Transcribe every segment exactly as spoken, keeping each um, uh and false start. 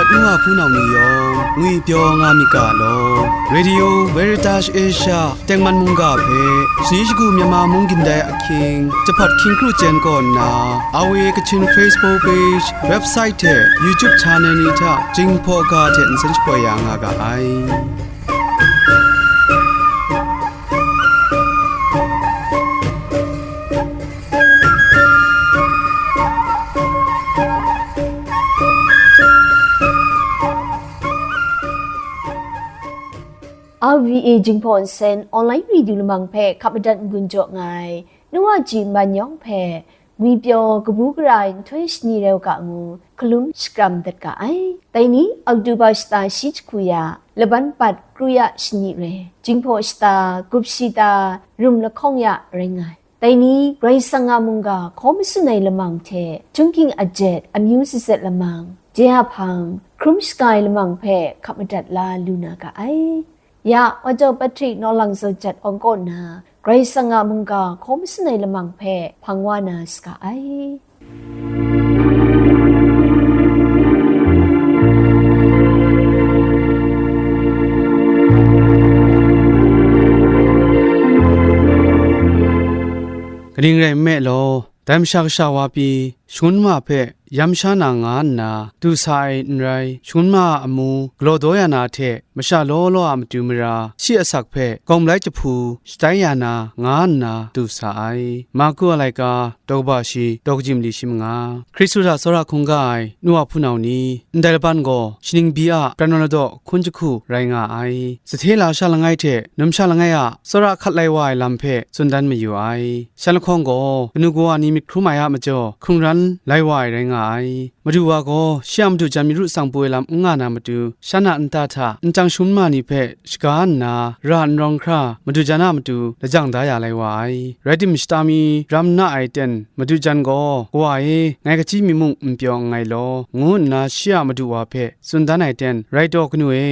N wa hpunau ni yawng ngwipyaw nga myit ga law. Radio Veritas Asia tengman mungga hpe shani shagu Myanmar mung gindai ahkying, jahpawt hkying kru chyen kaw nna, R V A Kachin Facebook page, website hte YouTube channel ni hta Jinghpaw ga hte nsen shapoi ya nga ga ai. R V A Jinghpaw Nsen online radio lamang hpe hkap madat n-gun jaw nga ai, nu wa ji man yawng hpe, ngwipyaw kabu gara ai nhtoi shani rau ga ngu hkalum shakram dat ga ai. Dai ni, Oktoba shata shi jahku ya, laban bat kru ya shani re, Jinghpaw shata, gup shita, rum lahkawng ya rai nga ai. Dai ni, Karai Kasang a mungga hkaw masun ai lamang hte, Chungking ajet, amyu zatset lamang, je a hpang, hkrum shaga ai lamang hpe hkap madat la lu na ga ai. Ya, Wa Jau Patrick Nawlang Zaw Jat Awng kaw na, Karai Kasang a mungga hkaw masun ai lamang hpe hpang wa na saga ai. Kaning rai nme law, dai Masha Kasha wa pyi, shangun ma hpe yam sha na nga nna du sa ai n rai, shangun ma a amu galaw daw ya na hte masha law law a matu mara shi asak hpe gawng malai jahpu shatai ya na nga nna du sa ai. Marku a laika, daw kaba shi, daw kaji mali shi manga. Hkristu hta tsawra hkungga ai nu wa hpunau ni, ndai laban gaw shaning bi a pran wa ladaw hkun jahku rai nga ai. Sahte lasha langai hte numsha langai a tsawra hkat lai wa ai lam hpe tsun dan mayu ai. Shan lahkawng gaw kanu kawa ni myit hkrum ai a majaw hkrung ran lai wa ai rai nga ai. Madu wa gaw shi a madu jan myit ru tsang pru ai lam n nga na matu, shan a nta hta nchyang shangun ma ni hpe shaga nna, ra n rawng hkra, madu jan a matu lajang da ya lai wa ai. Rai tim, shata mi ram na ai ten, madu jan gaw, "Kawa e, ngai kaji mi mung n pyaw nngai law," ngu nna shi a madu wa hpe tsun dan ai ten, "Rai taw, kanu e,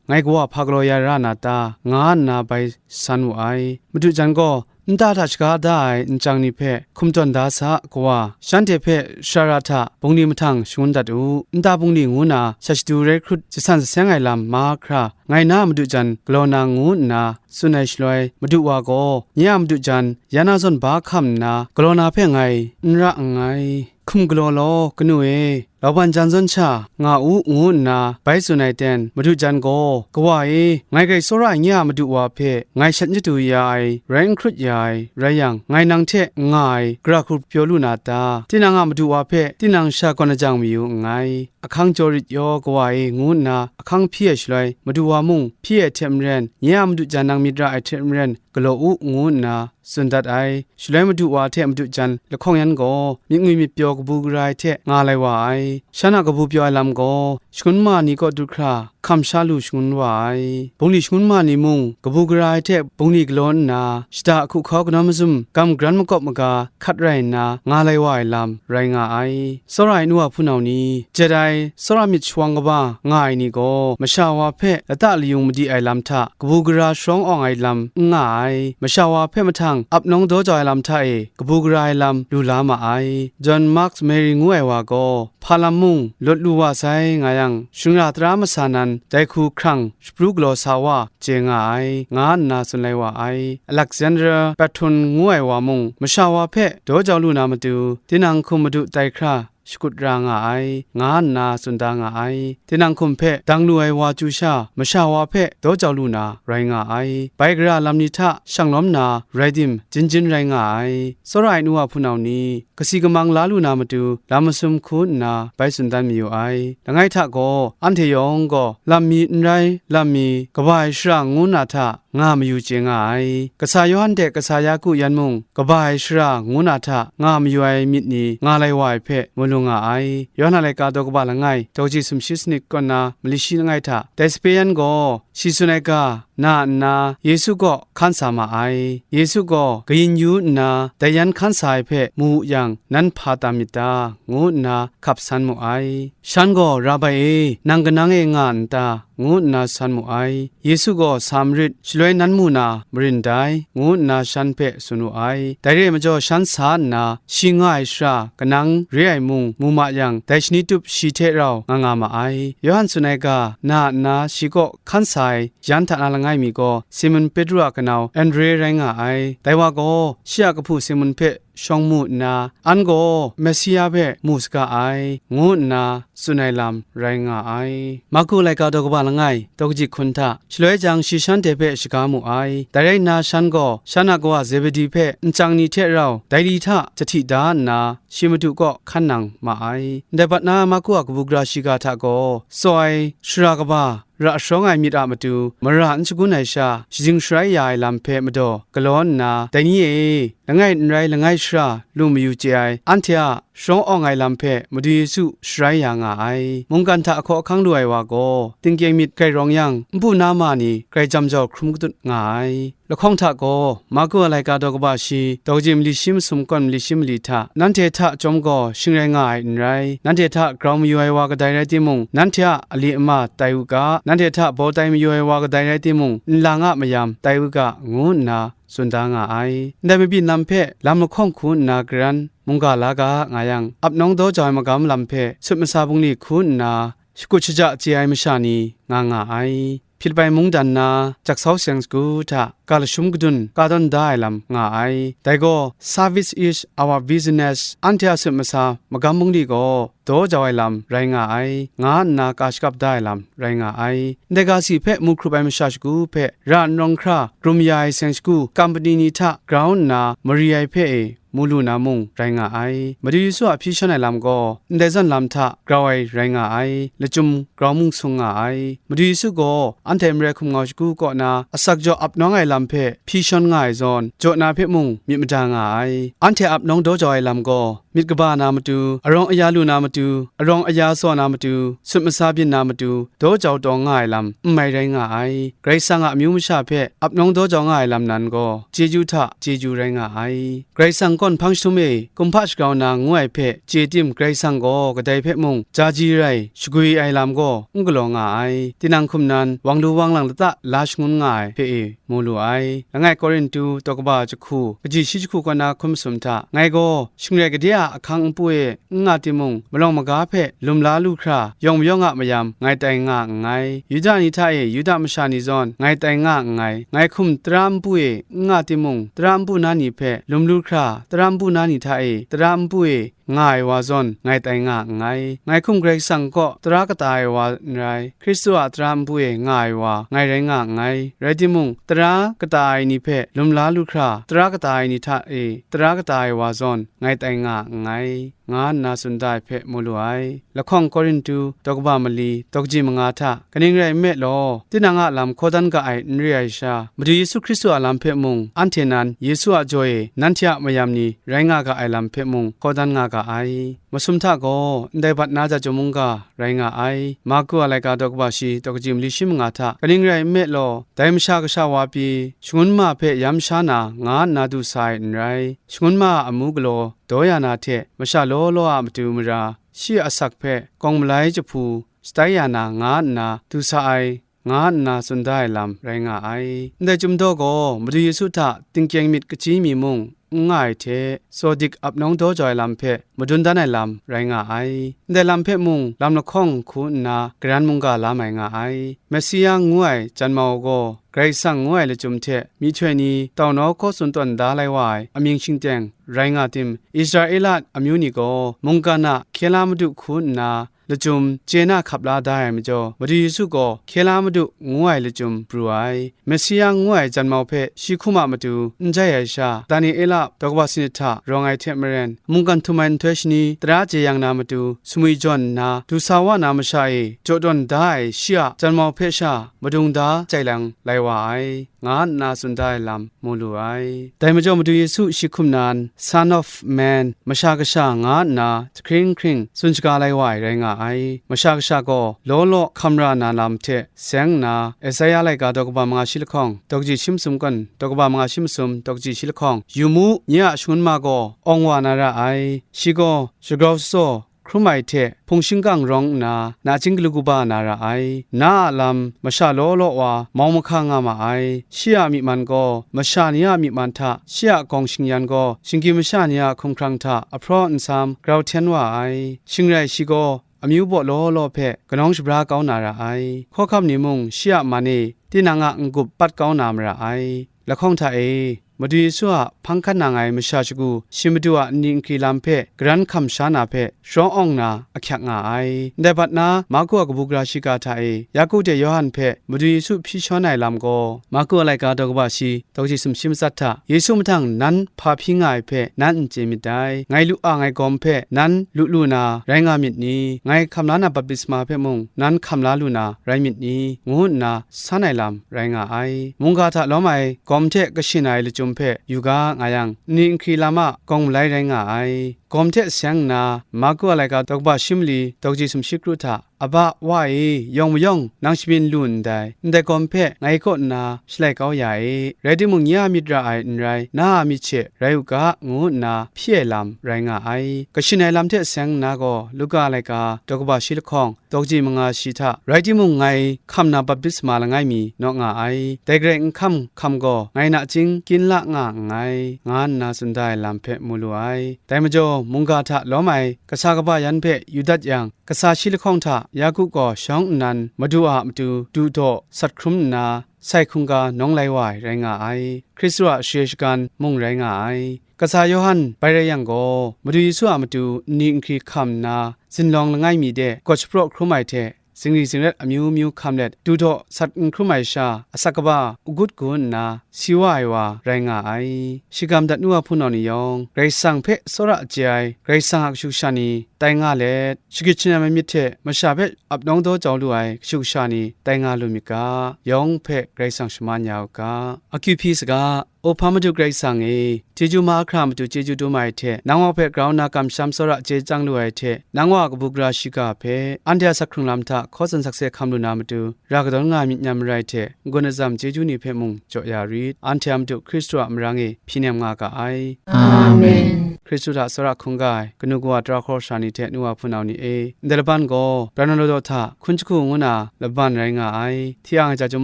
ngai kawa hpa galaw ya ra na ta?" nga nna bai san wu ai. Madu jan gaw, "Nta hta shaga da ai nchyang ni hpe hkum tawn da sa, kawa, shanhte hpe shara ra hta bungli mahtang shangun dat u, nta bungli ngu na shat shadu rai hkrut jasan jaseng ai lam mahkra, ngai na a madu jan galaw na ngu nna tsun ai shaloi, madu wa gaw, nye a madu jan ya na zawn ba hkam nna galaw na hpe ngai n ra nngai. Hkum galaw law, kanu e, lauban jan zawn sha nga u," ngu nna bai tsun ai ten, madu jan gaw, "Kawa e, ngai grai tsawra ai nye a madu wa hpe ngai shat n shadu ya ai, rai n hkrut ya ai rai yang, ngai nang hte n nga ai gara hku pyaw lu na ta? Tinang a madu wa hpe tinang sha gawn lajang mayu nngai. Ahkang jaw rit yaw, kawa e," ngu nna ahkang hpyi ai shaloi, madu wa mung hpyi ai hte maren, nye a madu jan nang myit ra ai hte maren, galaw u, ngu nna tsun dat ai. Shaloi madu wa hte madu jan lahkawng yan gaw myit ngwi myit pyaw kabu gara ai hte nga lai wa ai. Shan a kabu pyaw ai lam gaw shangun ma ni kaw du hkra hkam sha lu shangun wa ai. Bungli shangun ma ni mung kabu gara ai hte bungli galaw nna, shada hku hkau kanawn mazum gam garan makawp maga hkat rai nna nga lai wa ai lam rai nga ai. Tsawra ai nu wa hpunau ni, jet ai, tsawra myit shawang kaba nga ai ni gaw, masha wa hpe lata layung madi ai lam hta kabu gara sharawng awng ai lam n nga ai. Masha wa hpe mahtang ap nawng daw jau ai lam hta e kabu gara ai lam lu la ma ai. John Mark Mary ngu ai wa gaw, hpa lam mung lawt lu wa sai nga yang, shingara tara masa nan dai hku hkrang shapru galaw sa wa chye nga ai, nga nna tsun lai wa ai. Alexander Patton ngu ai wa mung, masha wa hpe daw jau lu na matu, tinang hkum madu tai hkra shakut ra nga ai, nga nna tsun da nga ai. Tinang hkum hpe dang lu ai wa chyu sha, masha wa hpe daw jau lu na rai nga ai. Bai gara lam ni hta shang lawm na rai tim, jin jin rai nga ai. Tsawra ai nu wa hpunau ni, kasi kamang la lu na matu, lam masum hku nna bai tsun dan mayu ai. Langai hta gaw, anhte yawng gaw, lam mi n rai, lam mi, kaba ai shara ngu na hta, nga mayu chye nga ai. Kasa Yawhan hte kasa Yaku yan mung, kaba ai shara ngu na hta nga mayu ai myit ni nga lai wa ai hpe mu lu nga ai. Yawhan a laika daw kaba langai, daw kaji sumshi sanit kaw na mali shi langai hta, dai sape yan gaw, Shi tsun ai ga, na nna Yesu kaw hkan sa ma ai. Yesu gaw kayin yu nna, dai yan hkan sa ai hpe mu wu yang, nan hpa tam myit ta? Ngu nna hkap san mu ai. Shan gaw, Rabai e, nang kanang e nga n ta? Ngu nna san mu ai. Yesu gaw, Sa marit, shaloi nan mu na marin dai, ngu nna shan hpe tsun wu ai. Dai re ai majaw, shan sa nna, shi nga ai shara kanang re ai mung mu ma yang, dai shani tup shi hte rau nga nga ma ai. Yawhan tsun ai ga, na nna shi kaw hkan sa ai yan hta na langai mi gaw, Simon Petru a kanau Andre rai nga ai. Dai wa gaw, shi a kahpu Simon hpe shawng mu nna, an gaw Mesia hpe mu saga ai, ngu nna tsun ai lam rai nga ai. Marku laika daw kaba langai, daw kaji hkun hta, shaloi jang shi shanhte hpe shaga mu ai. Dai rai nna, shan gaw shan a kawa Zebedi hpe nchyang ni hte rau dai li hta jahti da nna, shi madu kaw hkan nang ma ai. Ndai bat na Marku a kabu gara shiga hta gaw, tsaw ai shara kaba ra sharawng ai myit a matu, mara n shagun ai sha, shazing sharai ya ai lam hpe madaw galaw nna, dai ni e, langai n rai langai shara lu mayu chye ai, anhte a sharawng awng ai lam hpe Madu Yesu sharai ya nga ai. Mungkan hta hkaw ahkang lu ai wa gaw, tingkyeng myit grai rawng yang, npu na ma ni grai jam jau hkrum kadut nga ai. Lahkawng hta gaw, Marku a laika daw kaba shi, daw kaji mali shi masum kawn mali shi mali hta, nanhte hta chyawm gaw shing rai nga ai n rai. Nanhte hta grau mayu ai wa kadai rai timung, nanhte a ali ama tai u ga, nanhte hta baw tai mayu ai wa kadai rai timung, nlang a mayam tai u ga, ngu nna tsun da nga ai. Ndai mabyin lam hpe lam lahkawng hku nna garan mungga la ga nga yang, ap nawng daw jau ai magam lam hpe sut masa bungli hku nna shakut shaja chye ai masha ni nga nga ai. Philipai mungdan na jaksau seng sagu hta ga lashum kadun ka tawn da ai lam nga ai. Dai gaw, Service is our business, anhte a sut masa magam bungli gaw daw jau ai lam rai nga ai, nga nna ka shakap da ai lam rai nga ai. Ndai ga si hpe mu hkrup ai masha shagu hpe ra n rawng hkra, grum ya ai seng shagu, kampani ni hta grau nna mari ai hpe e, mu lu na mung rai nga ai. Madu Yesu a hpyi shan ai lam gaw, ndai zawn lam hta grau ai rai nga ai, lachyum grau mung sung nga ai. Madu Yesu gaw anhte marai hkum ngau shagu kaw na asak jaw ap nawng ai lam hpe hpyi shan nga ai zawn, jaw na hpe mung myit mada nga ai. Anhte ap nawng daw jau ai lam gaw, myit kaba na matu, arawng aya lu na matu, arawng aya tsaw na matu, sut masa byin na matu, daw jau taw nga ai lam n mai rai nga ai. Karai Kasang a amyu masha hpe ap nawng daw jau nga ai lam nan gaw, chyeju hta chyeju rai nga ai. Karai Kasang kawn hpang jahtum e kumhpa shakau na ngu ai hpe chye tim, Karai Kasang gaw kadai hpe mung jaji rai shagwi ai lam gaw n galaw nga ai. Tinang hkum nan wang lu wang lang lata la shangun nga ai hpe e mu lu ai. Langai Korintu daw kaba jahku, kaji shi jahku kaw na hkun masum hta, ngai gaw shingrai gade a ahkang npu e n nga timung, malawng maga hpe lum la lu hkra, yawng mayawng a mayam ngai tai nga nngai. Yuda ni hta e Yuda masha ni zawn ngai tai nga nngai. Ngai hkum tara npu e n nga timung, tara npu na ni hpe lum lu hkra, tara npu na ni hta e tara npu e nga ai wa zawn ngai tai nga nngai. Ngai hkum Karai Kasang kaw tara kata ai wa n rai, Hkristu a tara npu e nga ai wa ngai rai nga nngai. Rai timung, tara kata ai ni hpe lum la lu hkra, tara kata ai ni hta e tara kata ai wa zawn ngai tai nga nngai, nga nna tsun da ai hpe mu lu ai. Lahkawng Korintu daw kaba mali, daw kaji manga hta, kaning rai nme law, tinang a lam hkaw dan ga ai n re ai sha, Madu Yesu Hkristu a lam hpe mung, anhte nan Yesu a jaw e nanhte a mayam ni rai nga ga ai lam hpe mung hkaw dan nga ga ai. Masum hta gaw ndai bat na ja chyawm mungga rai nga ai. Marku a laika daw kaba shi, daw kaji mali shi manga hta, kaning rai nme law, dai Masha Kasha wa pyi, shangun ma hpe yam sha na, nga nna du sa ai n rai. Shangun ma a amu galaw daw ya na hte, masha law law a matu mara, shi a asak hpe kawng malai jahpu shatai ya na, nga nna du sa ai, nga nna tsun da ai lam rai nga ai. Ndai Chyum daw gaw Madu Yesu hta tingkyeng myit kachyi mi mung n nga ai hte, Sawdik ap nawng daw jau ai lam hpe madun dan ai lam rai nga ai. Ndai lam hpe mung lam lahkawng hku nna garan mungga la mai nga ai. Mesia ngu ai janmau gaw Karai Kasang ngu ai lachyum hte myihtoi ni taunau hkaw tsun tawn da lai wa ai amying shingteng rai nga tim, Israela amyu ni gaw mungkan a hkye la madu hku nna lachyum chye na hkap la da ai majaw, Madu Yesu gaw hkye la madu ngu ai lachyum pru ai. Mesia ngu ai janmau hpe shi hkum a matu n jai ai sha, Daniela daw kaba sanit hta rawng ai hte maren, mungkan htum ai nhtoi shani tara jeyang na matu, sumwi jawn nna du sa wa na masha e jaw tawn da ai shi a janmau hpe sha madung da jai lang lai wa ai. nga nna tsun da ai lam mu lu ai. Dai majaw Madu Yesu shi hkum nan, Son of Man, Masha Kasha, nga nna jahkring hkring tsun shaga lai wa ai rai nga ai. Masha Kasha gaw law law hkam ra na lam hte seng nna, Esaia laika daw kaba manga shi lahkawng, daw kaji shi masum kan, daw kaba manga shi masum, daw kaji shi lahkawng, yu mu, nye a shangun ma gaw awng wa na ra ai. Shi gaw shagrau shasaw hkrum ai hte hpung shingkang rawng nna, nachying galu kaba na ra ai. Na a lam masha law law wa mau mahka nga ma ai. Shi a myi man gaw masha ni a myi man hta, shi a gawng shingyan gaw shinggyim masha ni a hkumhkrang hta ahpraw nsam grau hten wa ai. Shing rai shi gaw amyu baw law law hpe kanawng shabra kau na ra ai. Hkawhkam ni mung shi a man e tinang a n-gup pat kau na mara ai. Lahkawng hta e, Madu Yesu a hpang hkan nang ai masha shagu shi Madu a nni nkri lam hpe garan hkam sha na hpe sharawng awng na ahkyak nga ai. Ndai bat na, Marku a kabu gara shiga hta e, Yaku hte Yawhan hpe Madu Yesu hpyi shawn ai lam gaw, Marku a laika daw kaba shi, daw kaji sumshi matsat hta, Yesu mahtang nan hpa hpyi nga ai hpe nan n chye myit dai. Ngai lu a ngai gawm hpe nan lu lu na rai nga myit ni? Ngai hkam la na baptisma hpe mung nan hkam la lu na rai myit ni? Ngu nna san ai lam rai nga ai. Mungga hta lawm ai gawm hte kashin ai lachyum hpe yu ga nga yang, nni nkri lam a gawng malai rai nga ai. Gawm hte seng nna, Marku a laika daw kaba shi mali, daw kaji sumshi kru hta, Aba, Wa e, yawng mayawng nang shabyin lu ndai, ndai gawm hpe ngai kaw nna shalai kau ya e. Rai timung, nye a myit ra ai n rai, na a myit she rai u ga, ngu nna hpyi ai lam rai nga ai. Kashin ai lam hte seng nna gaw, Luka a laika daw kaba shi lahkawng, daw kaji manga shi hta, rai timung, ngai hkam na baptisma langai mi naw nga ai. Dai Karai n hkam hkam gaw, ngai nachying kyin la nga nngai, nga nna tsun da ai lam hpe mu lu ai. Dai majaw, mungga hta lawm ai kasa kaba yan hpe yu dat yang, kasa shi lahkawng hta Yaku gaw shawng nnan Madu a matu du daw sat hkrum nna, sai hkungga nawng lai wa ai rai nga ai. Hkristu a share shagan mung rai nga ai. Kasa Yawhan bai rai yang gaw, Madu Yesu a matu nni nkri hkam nna, zinlawng langai mi de gawt shapraw hkrum ai hte, zingri zingrat amyu myu hkam let, du daw sat n hkrum ai sha, asak kaba agut gun nna si wa ai wa rai nga ai. Shagam dat nu a hpunau ni yawng, Karai Kasang hpe tsawra chye ai Karai Kasang a kashu kasha ni tai nga let, shagrit shanam ai myit hte masha hpe ap nawng daw jau lu ai kashu kasha ni tai nga lu myit ga, yawng hpe Karai Kasang shaman ya u ga. Akyu hpyi saga, O hpa Madu Karai Kasang e, chyeju mahkra matu chyeju dum ai hte, nang wa hpe grau nna kamsham tsawra chye chyang lu ai hte, nang wa a kabu gara shiga hpe, anhte a sak hkrung lam hta hkaw tsun sakse hkam lu na matu, ra kadawn nga ai myit nyam marai hte, n-gun atsam chyeju ni hpe mung jaw ya rit. Anhte a Madu Hkristu a marang e hpyi nem nga ga ai. Amen. Hkristu hta tsawra hkungga ai kanu kawa tara hkawra sara ni hte nu wa hpunau ni e, ndai laban gaw, Bran Lawdaw hta hkun jahku ngu na laban rai nga ai. Hti ang ai chyum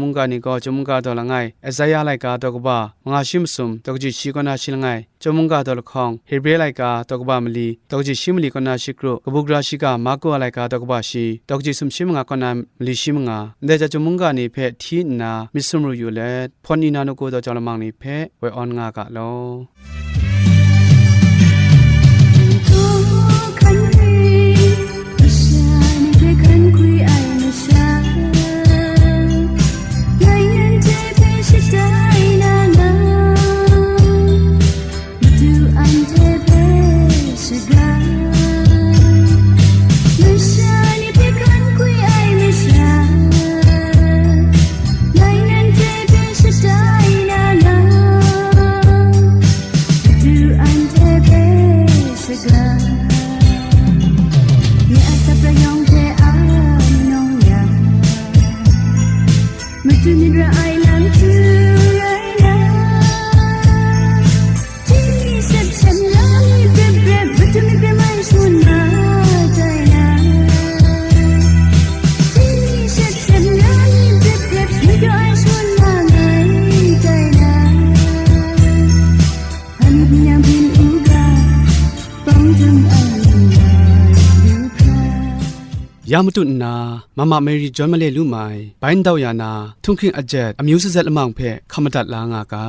mungga ni gaw chyum mungga daw langai, Esaia laika daw kaba manga shi masum, daw kaji shi kaw na shi langai, chyum mungga daw lahkawng, Hebre laika daw kaba mali, daw kaji shi mali kaw na shi kru, kabu gara shiga Marku a laika daw kaba shi, daw kaji sumshi manga kaw na mali shi manga, ndai chyum mungga ni hpe hti nna myit sumru yu let, hpawn ni na nuku daw jau lamang ni hpe woi awn nga ga law. Madu myit ra ai lam htu rai na, chyeju sep shem la mi prep prep, madu myit ra ai shangun ma tai na. Chyeju sep shem la mi prep prep, madu ai shangun ma ngai tai na. Anut myang byin u ga, bang jum ai lu hkra. Ya matut nna, Mama Mary John Male lu mai, bai ndau ya na, htunghking ajet, amyu sazet lamang hpe hkam madat la nga ga.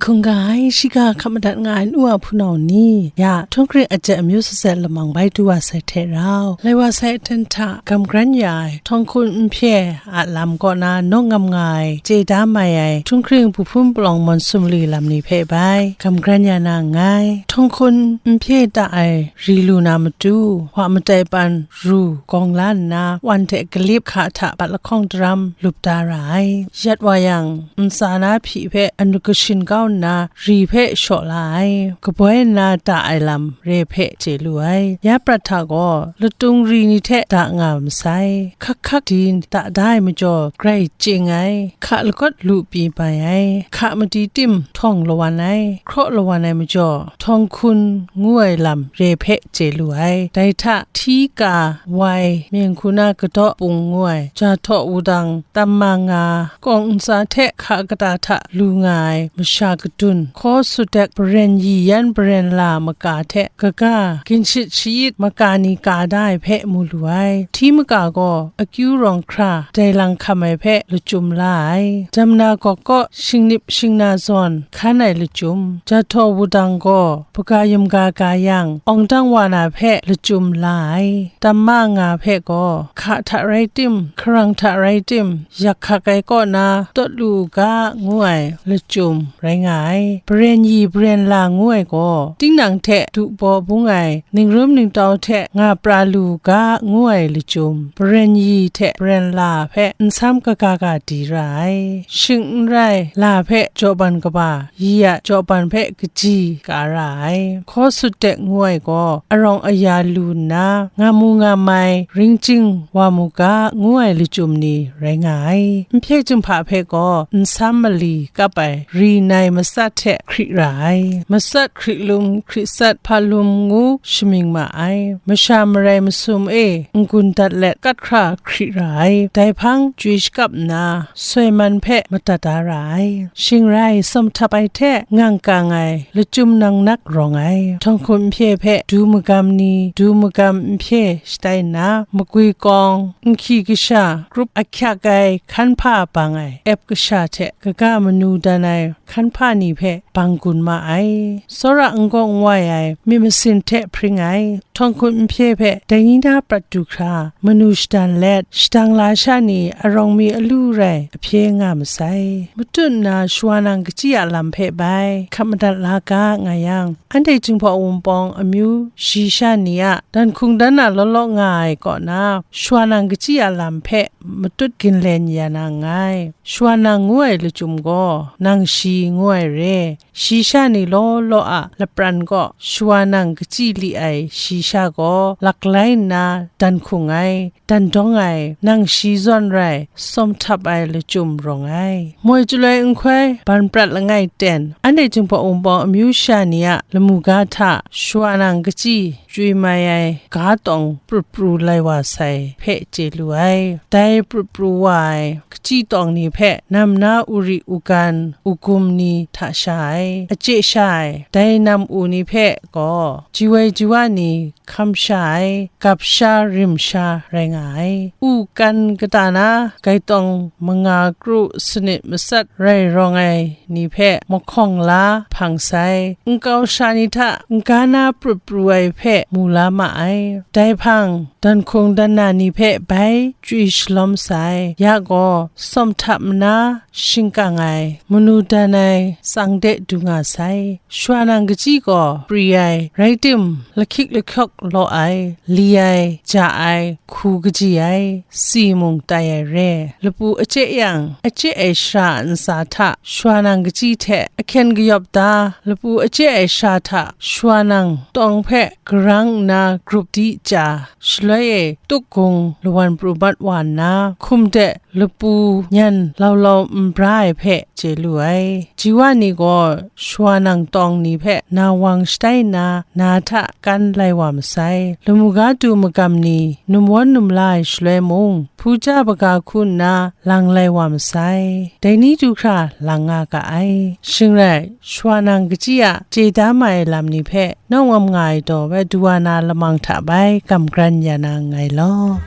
Hkungga ai Shiga hkap madat nga ai nu a hpunau ni, ya, htunghkring aja amyu sazet lamang bai du wa sai hte rau, lai wa sai ahten hta gam gran ya ai, htawng hkun nhpye a lam kaw na nawk ngam nga ai, chye da mai ai, htunghkring buhpun palawng mawn sumri lam ni hpe bai gam gran ya na nngai. Htawng hkun nhpye ta ai ri lu na matu, hwa matai pan ru gawng la nna, wan hte galip hka hta bat lahkawng daram lup da ra ai. Yat wa yang, ntsa na hpyi hpe anu kashin kau nna, ri hpe shaw la ai. Kaboi nna da ai lam re hpe chye lu ai. Ya prat hta gaw, latung ri ni hte da nga masai. Hkak hkak di da da ai majaw, grai ching ai. Hka lakawt lu pyi mai ai. Hka madi tim htawng lawan ai. Hkraw lawan ai majaw, htawng hkun ngu ai lam re hpe chye lu ai. Dai hta, hti ka, wai, myen hku na kadaw pung ngu ai, jahtaw wudang, tamma nga, kawng ntsa hte hka kata hta lu nga ai masha kadun, hkaw sut dek, baren yi yan baren la maka hte kaga, ginshit shayit maka ni ka da ai hpe mu lu ai. Hti maka gaw akyu rawng hkra, dai lang hkam ai hpe lachyum la ai. Jamna gawk kaw shingnip shingna zawn hkan ai lachyum, jahtaw wudang gaw, hpaga yamga ga yang, awng dang wa na hpe lachyum la ai. Tamma nga hpe gaw, hka hta rai tim, hkarang hta rai tim, yak hkak ai kaw na tawt lu u ga, ngu ai lachyum rai nga ai. Baren yi baren la ngu ai gaw, tinang hte du baw bung ai, ningrum ningtau hte nga pra lu u ga, ngu ai lachyum, baren yi hte baren la hpe nsam kaga ga di ra ai. Shing n rai, la hpe jaw ban kaba, yi a jaw ban hpe kaji ka ra ai. Hkaw sut dek ngu ai gaw, arawng aya lu nna, nga mu nga mai, ring chying wa mu ga, ngu ai lachyum ni rai nga ai. Nhpye jinghpa hpe gaw, nsam mali kap ai, ri nai matsat hte hkri ra ai. Matsat hkri lum, hkri tsat hpa lum ngu shamying ma ai. Masha marai masum e n-gun dat let kat hkra hkri ra ai. Dai hpang chyoi shakap nna, soi man hpe madat da ra ai. Shing rai, tsawm htap ai hte ngang kang ai, lachyum nang nak rawng ai. Htawng hkun nhpye hpe du magam ni, du magam nhpye shatai nna, magwi kawng, nhki kasha, grup ahkyak ai, hkan hpa bang ai, ep kasha hte kaga manu dan ai hkan hpa ni hpe bang gun ma ai. Tsawra n gaw n wai ai, myit masin hte hpring ai, htawng hkun nhpye hpe dai ni na prat du hkra, manu shadan let, shadang la sha ni arawng mi alu rai ahpye nga masai. Matut nna shawa nang kachyi a lam hpe bai hkap madat la ga nga yang, anhte Jinghpaw Wunpawng amyu shayi sha ni a dan hkungdan na law law nga ai kaw na, shawa nang kachyi a lam hpe matut ginlen ya na nngai. Shawa nang ngu ai lachyum gaw, nang shi ngu ai re. Shayi sha ni law law a lapran kaw, shawa nang kachyi li ai shayi sha gaw, laklai nna dan hkung ai, dan dawng ai, nang shi zawn rai, tsawm htap ai lachyum rawng ai. Moi chyaloi n hkoi, ban prat langai ten, anhte Jinghpaw Wunpawng amyu sha ni a lamu ga hta, shawa nang kachyi, chyoi mai ai ga tawng prut pru lai wa sai hpe chye lu ai. Dai prut pru wa ai kachyi tawng ni hpe, nam na uri ugan, ugum ni hta sha ai, achye sha ai, dai nam u ni hpe gaw, ji wai ji wa ni hkam sha ai, gap sha rim sha rai nga ai. U kan kata na, gaitawng manga kru sanit matsat rai rawng ai ni hpe mahkawng la hpang sai, nkau sha ni hta n-ga na prut pru ai hpe mu la ma ai. Dai hpang, dan hkung dan na ni hpe bai chyoi shalawm sai, ya gaw, tsawm htap nna shingkang ai, manu dan ai tsang de du nga sai. Shawa nang kachyi gaw pri ai, rai tim, lahkyik lahkyawk law ai, li ai, ja ai, hku kaji ai, si mung tai ai re. Lapu achye yang, achye ai shara a ntsa hta shawa nang kachyi hte ahkyen kayawp da, lapu achye ai shara hta shawa nang tawng hpe garang nna grup di chya, shaloi e tuk gung lawan pru mat wa nna, hkum de lapu nyan lau lau n bra ai hpe chye lu ai. Ji wa ni gaw shawa nang tawng ni hpe na wang shatai nna, na hta kan lai wa masai. Lamu ga du magam ni numwan numla ai shaloi mung, hpu ja baga hku nna lang lai wa masai. Dai ni du hkra lang nga ga ai. Shing rai, shawa nang kachyi a chye da ma ai lam ni hpe, nawng ngam nga ai daw bai du wa na lamang hta bai gam gran ya na nngai law.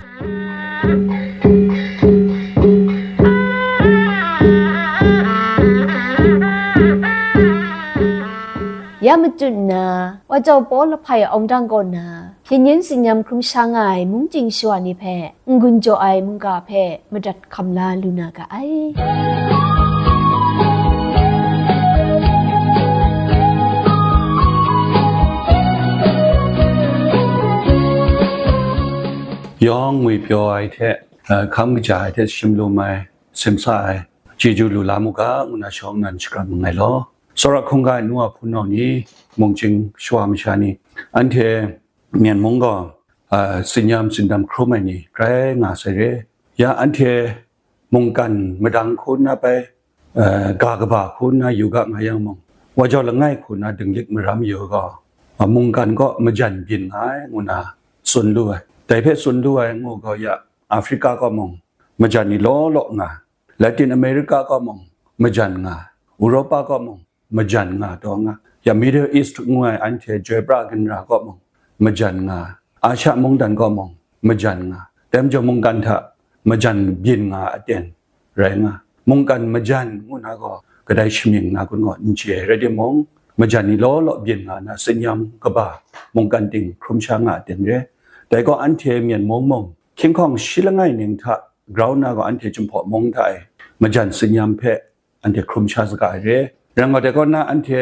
Ya matut nna, wa jau Paul lahpai awng dang kaw na, hpyen yen tsin-yam hkrum sha nga ai mungchying shawa ni hpe n-gun jaw ai mungga hpe madat hkam la lu na ga ai. Yawng ngwi pyaw ai hte, eh, hkam kaja ai hte shim lum ai, simsa ai, chyeju lu la mu ga, ngu na shawng nan shakram nngai law. Tsawra hkungga ai nu a hpunau ni, mungchying shawa masha ni, anhte Myen mung gaw, ah, tsin-yam tsin-dam hkrum ai ni grai nga sai re. Ya anhte mungkan madang hku nna bai, ah, ga kaba hku nna yu ga nga yang mung, wa jau langai hku nna dinglik maram yu gaw, ah, mungkan kaw majan byin nga ai, ngu na tsun lu ai. Dai hpe tsun lu ai ngu gaw ya, Africa kaw mung majan ni law law nga, Latin America kaw mung majan nga, Europa kaw mung majan nga taw nga, ya Middle East ngu ai anhte Joi pra ginra kaw mung majan nga, Asia mungdan kaw mung majan nga, dai majaw mungkan hta majan byin nga aten rai nga. Mungkan majan ngu na gaw kadai shamying na kun gaw n chye ai, rai timung, majan ni law law byin nga na tsin-yam kaba mungkan ting hkrum sha nga aten re. Dai gaw anhte Myen mung mung, hkying hkawng shi langai ning hta grau nna gaw anhte Jinghpaw mung hta e majan tsin-yam hpe anhte hkrum sha saga ai re. Rai ngai, dai kaw na anhte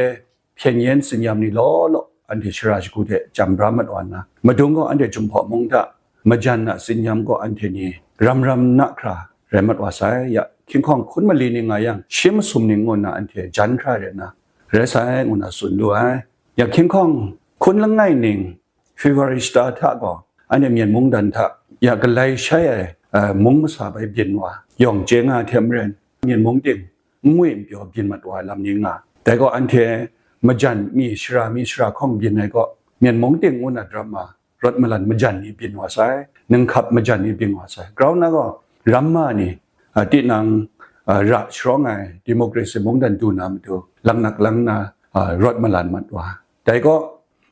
hpyen yen tsin-yam ni law law anhte shara shagu hte jam bra mat wa nna, madung gaw anhte Jinghpaw mung hta majan a tsin-yam gaw anhte ni ram ram na hkra rai mat wa sai. Ya, hkying hkawng hkun mali ning nga yang, shi masum ning ngu nna anhte jan hkra rai nna, rai sai, ngu na tsun lu ai. Ya, hkying hkawng hkun langai ning, February shata hta gaw, anhte Myen mungdan hta ya galai shai ai, eh, mung masa bai byin wa, yawng chye nga ai hte maren, Myen mung ting n ngwi n pyaw byin mat wa ai lam ni nga. Dai gaw anhte majan mi shara mi shara hkawng byin ai gaw, Myen mung ting ngu na dram ma, rawt malan majan ni byin wa sai, ninghkap majan ni byin wa sai. Grau nna gaw, ramma ni, ah, tinang, ah, ra sharawng ai democracy mungdan du na matu, laknak lang nna, ah, rawt malan mat wa. Dai gaw,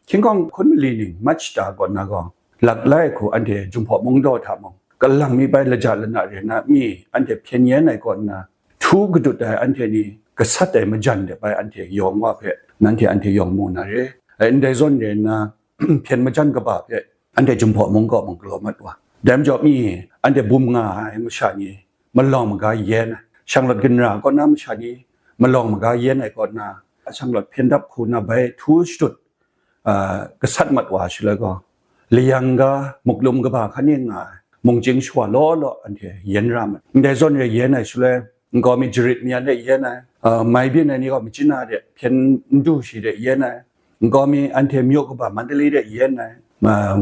hkying hkawng hkun mali ning, March shata kaw na gaw, laklai hku anhte Jinghpaw mung daw hta mung, kalang mi bai laja lana re na mi, anhte hpyen yen ai kaw nna, htu gadut ai anhte ni, gasat ai majan de bai anhte yawng wa hpe, nanhte anhte yawng mu na re. Ai ndai zawn re nna, hpyen majan kaba hpe, anhte Jinghpaw mung kaw mung galaw mat wa. Dai majaw mi, anhte bum nga ai masha ni, malawng maga yen ai, shanglawt ginra kaw na masha ni, malawng maga yen ai kaw na, shanglawt hpyen dap hku na bai htu shadut, ah, gasat mat wa shaloi gaw, layang ga, muklum kaba hkan ning nga ai, mungchying shawa law law anhte yen ra mat. Ndai zawn re yen ai shaloi, nkau mi jarit mayan de yen ai, ah, mai byin ai ni gaw machyin a de hpyen n du shi de yen ai, nkau mi anhte myu kaba Mandalay de yen ai, ah,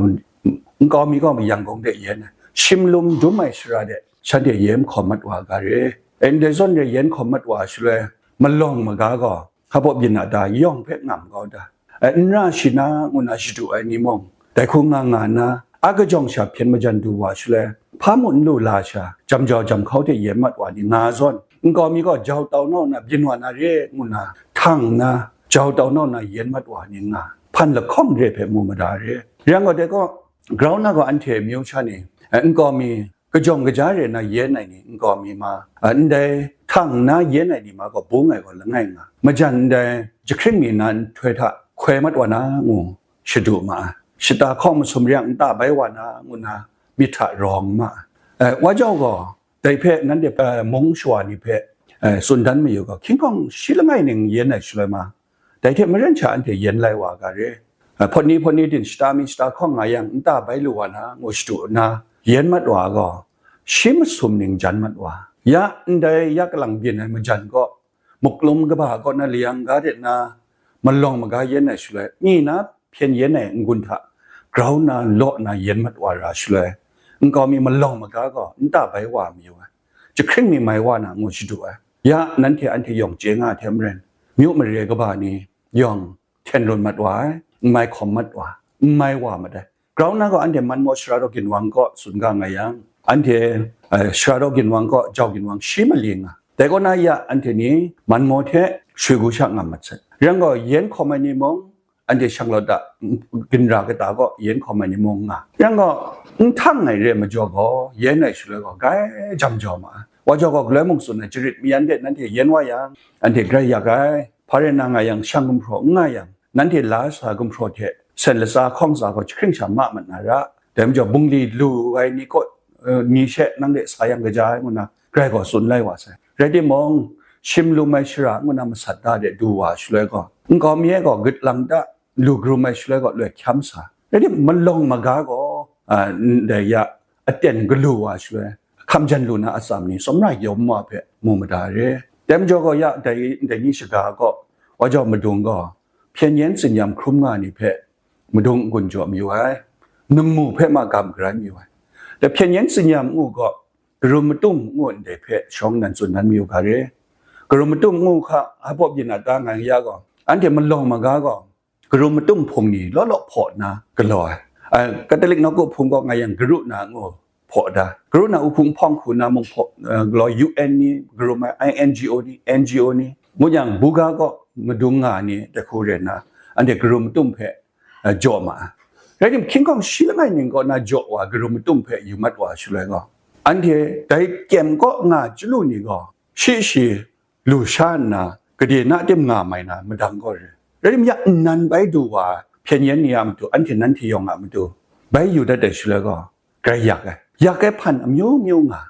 nkau mi gaw Yangon de yen ai, shim lum dum ai shara de shanhte yen hkawm mat wa ga re. Ndai zawn re yen hkawm mat wa shaloi, malawng maga gaw, hpa baw byin a ta, yawng hpe ngam kau ta, ai, n ra shi na, ngu na shadu ai ni mung, dai hku nga nga nna, a kajawng sha hpyen majan du wa shaloi, hpa mung n lu la sha, jam jau jam hkau hte yen mat wa ni nga zawn, nkau mi gaw jau tau nau nna byin wa na re, ngu na, htang nna, jau tau nau nna yen mat wa ni nga, hpan lahkawng re hpe mu mada re. Rai yang gaw, dai gaw, grau nna gaw anhte myu sha ni, ai, nkau mi, kajawng kaja re nna yen ai ni nkau mi ma, a, ndai htang nna yen ai ni ma gaw bung ai gaw langai nga, majan ndai jahkring mi na nhtoi hta hkoi mat wa na ngu shadu ma ai. Shata hkawng masum re yang nta bai wa na ngu na myit hta rawng ma ai. Eh, wa jau gaw, dai hpe nanhte, eh, mung shawa ni hpe, eh, tsun dan mayu gaw, hkying hkawng shi langai ning yen ai shaloi ma, dai hte maren sha anhte yen lai wa ga re. Hpawt ni hpawt ni tin shata mi shata hkawng nga yang nta bai lu wa na, ngu shadu nna, yen mat wa gaw, shi masum ning jan mat wa. Ya ndai ya kalang byin ai majan gaw, muklum kaba kaw na layang ga de na, malawng maga yen ai shaloi, mi na hpyen yen ai n-gun hta grau na law na yen mat wa ra shaloi, nkau mi malawng maga gaw nta bai wa mayu ai, jahkring mi mai wa na, ngu shadu ai. Ya nanhte anhte yawng chye nga ai hte maren, myu mare kaba ni yawng hten run mat wa ai, n mai hkawm mat wa, n mai wa mat ai. Grau nna gaw anhte Manmaw Sara daw ginwang kaw tsun ga nga yang, anhte, eh, Sara daw ginwang kaw jau ginwang shi mali nga. Dai kaw na ya anhte ni Manmaw hte Shwe Gu sha ngam mat sai. Yang gaw yen hkawm ai ni mung, anhte shanglawt a ginra kata kaw yen hkawm ai ni mung nga. Yang gaw n htang ai re majaw gaw, yen ai shaloi gaw, grai jam jau ma ai. Wa jau gaw galoi mung tsun ai, jarit mayan de nanhte yen wa yang, anhte grai yak ai. Hpa rai na nga yang, shang gumhpraw n nga yang, nanhte la sa gumhpraw hte sen latsa hkawng tsa gaw jahkring sha ma mat na ra, dai majaw bungli lu ai ni kaw, eh, ni she nang de sa yang kaja ai ngu na, grai gaw tsun lai wa sai. Rai timung, shim lum ai shara ngu na masat da de du wa shaloi gaw, nkau mi e gaw git lang da, lu krum ai shaloi gaw loi hkyam sa. Rai tim, malawng maga gaw, ah, ndai ya aten galu wa shaloi, hkam jan lu na atsam ni tsawmra yawm wa hpe mu mada re. Dai majaw gaw ya dai, dai ni shaga gaw, wa jau madung gaw, hpyen yen tsinyam hkrum nga ni hpe madung n-gun jaw mayu ai, ningmu hpe ma gam garan mayu ai. Dai hpyen yen tsinyam ngu gaw, karum matum ngu ndai hpe shawng nan tsun nan mayu ga re. Karum matum ngu hka, hpa byin a ta nga ya gaw, anhte malawng maga gaw, karum matum hpung ni law law hpaw nna galaw ai. Ai, Katolik nawku hpung gaw nga yang, Garu na ngu hpaw da. Garu na uhpung hpawng hku na mung hpaw, eh, galaw, U N ni, garum ai, I N G O ni, N G O ni, ngu yang, buga gaw madung nga ni dai hku re nna, anhte karum matum hpe, eh, jaw ma ai. Rai tim, hkying hkawng shi langai ning kaw na jaw wa, karum matum hpe yu mat wa shaloi gaw, anhte dai kyem kaw nga chyalu ni gaw, shi shi lu sha nna, gade na tim nga mai na madang gaw re. Rai tim, ya nnan bai du wa hpyen yen ni a matu, anhte nanhte yawng a matu bai yu dat ai shaloi gaw, grai yak ai. Yak ai hpan amyu myu nga,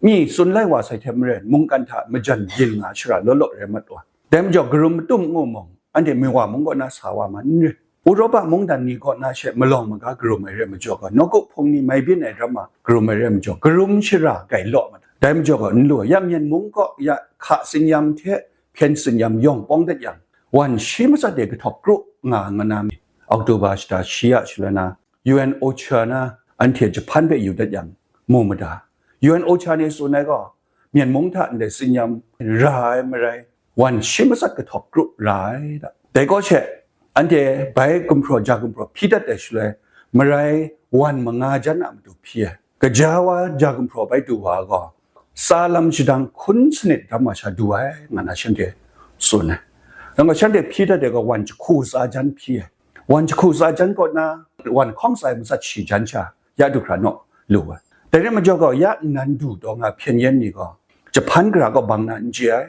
mi tsun lai wa sai hte maren, mungkan hta majan yin nga shara law law rai mat wa. Dai majaw, karum matum ngu mung, anhte Miwa mung kaw na sa wa ma n re. Uropa mungdan ni kaw na she malawng maga karum ai re majaw gaw, nawku hpung ni mai byin ai daram ma karum ai re majaw, karum shara grai law mat ai. Dai majaw gaw, n lu, ya Myen mung kaw ya hka tsinyam hte hpyen tsinyam yawng pawng dat yang, wan shi matsat de kahtawk kru nga nga na mi, October shata shi a shaloi na, U N OCHA na anhte Japan hpe yu dat yang, mu mada. U N OCHA ni tsun ai gaw, Myen mung hta ndai tsinyam ra ai marai, wan shi matsat kahtawk kru ra ai da. Dai kaw she, anhte bai gumhpraw ja gumhpraw hpyi dat ai shaloi, marai wan manga jan a matu hpyi ai. Kaja wa ja gumhpraw bai du wa gaw, tsa lam shadang hkun sanit daram wa sha du ai, nga na shanhte tsun ai. Nang gaw shanhte hpyi dat ai gaw, wan jahku tsa jan hpyi ai. Wan jahku tsa jan kaw na, wan hkawng tsa ai matsat shi jan sha, ya du hkra naw lu ai. Dai rai majaw gaw, ya nnan du taw nga hpyen yen ni gaw, Japan gara kaw bang na n chye ai,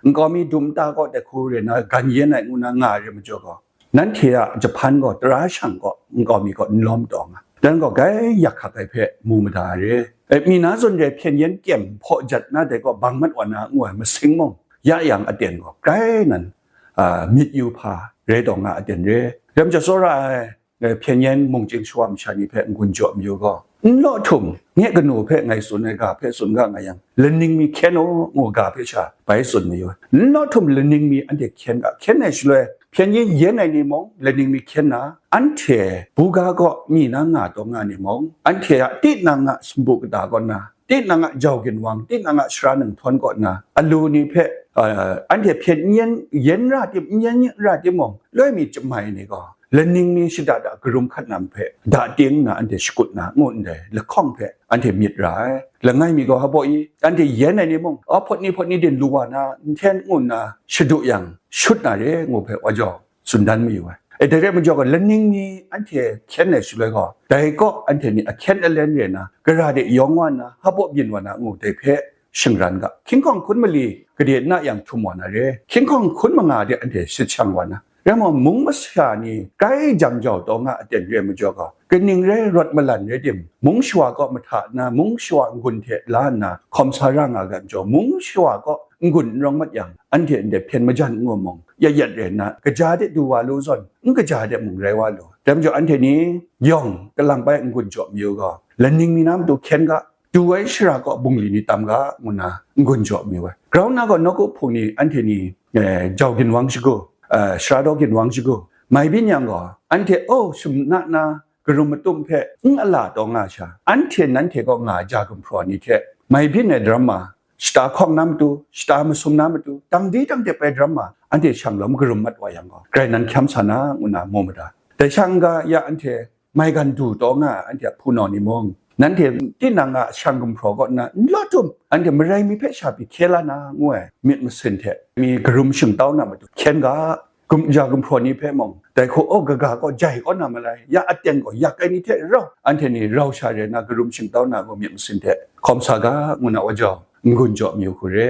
nkau mi dum ta kaw dai hku re na gan yen ai ngu na nga ai rai majaw gaw, nanhte a Japan gaw tara shang kaw nkau mi kaw n lawm taw nga, dan gaw grai yak hkak ai hpe mu mada ai re. E, mi na zawn re hpyen yen kyem hpaw jat na dai kaw bang mat wa na ngu ai masing mung, ya yang aten gaw grai nan, a, myit yu hpa rai taw nga aten re. Ram ja tsawra ai, eh, hpyen yen mungchying shawa masha ni hpe n-gun jaw mayu gaw, n law htum, nye kanu hpe ngai tsun ai ga hpe tsun ga nga yang, laning mi hkyen u, ngu ga hpe sha bai tsun mayu ai. N law htum laning mi anhte hkyen ga, hkyen ai shaloi, hpyen yen yen ai ni mung, laning mi hkyen na, anhte buga kaw mi na nga taw nga ni mung, anhte a tinang a sumpu kata kaw na, tinang a jau ginwang, tinang a sara nang htawn kaw na, alu ni hpe, eh, anhte hpyen n yen, yen ra tim, n yen ra timung, loi mi chyamai ni gaw, laning mi shada da karum hkat nam hpe da ting nna anhte shakut na ngu ndai lahkawng hpe anhte myit ra ai. Langai mi gaw, hpa baw i, anhte yen ai ni mung, a, hpawt ni hpawt ni din lu wa na, n hten ngu nna shadu yang, shut na re ngu hpe wa jau tsun dan mayu ai. E, dai rai majaw gaw, laning mi anhte hkyen ai shaloi gaw, dai kaw anhte ni ahkyen alen re na, gara de yawng wa na, hpa baw byin wa na ngu dai hpe shingran ga. Hkying hkawng hkun mali gade na yang htum wa na re, hkying hkawng hkun manga de anhte shachang wa na. Rai mung, mung masha ni grai jang jau taw nga aten re majaw gaw, kaning rai rawt malan rai tim, mung shawa kaw mahta nna, mung shawa n-gun hte la nna hkawm sa ra nga ga majaw, mung shawa kaw n-gun n rawng mat yang, anhte ndai hpyen majan n-gun mung, yat yat rai nna, kaja de du wa lu zawn, n kaja de mung rai wa lu. Dai majaw, anhte ni yawng kalang bai n-gun jaw mayu gaw, laning mi na matu hkyen ga, du ai shara kaw bungli ni tam ga, ngu nna n-gun jaw mayu ai. Grau nna gaw, nawku hpung ni anhte ni, eh, jau ginwang shagu, eh, sara daw ginwang shagu, mai byin yang gaw, anhte, oh, shum na na, karum matum hpe n ala taw nga sha, anhte nanhte kaw nga ai ja gumhpraw ni hte mai byin ai daram ma, shata hkawng na matu, shata masum na matu, dang di dang dep ai daram ma, anhte shang lawm karum mat wa yang gaw, grai nan hkyam sa na, ngu na mu mada. Dai sha n-ga ya anhte maigan du taw nga ai anhte a hpunau ni mung, nanhte tinang a shang gumhpraw kaw nna n law htum, anhte marai mi hpe sha pyi hkye la na, ngu ai myit masin hte mi karum shingtau na matu hkyen ga, gumja gumhpraw ni hpe mung, dai hku, oh, kaga gaw jai kaw na malai, ya aten gaw yak ai ni hte rau, anhte ni rau sha re na karum shingtau na gaw myit masin hte hkawm sa ga, ngu na wa jau, n-gun jaw mayu hku re.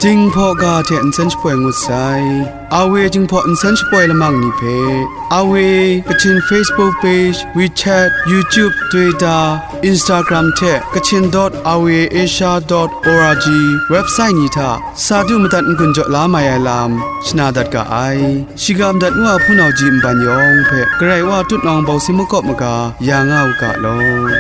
Jinghpaw ga hte nsen shapoi ngut sai. Awe Jinghpaw nsen shapoi lamang ni hpe, Awe Kachin Facebook page, WeChat, YouTube, Twitter, Instagram hte Kachin dot awe asia dot org website ni hta sa du madat n-gun jaw la mai ai lam shana dat ga ai. Shiga madat nu a hpunau ji nban yawng hpe Karai Wa tutnawng bawsing makawp maga ya nga u ga law.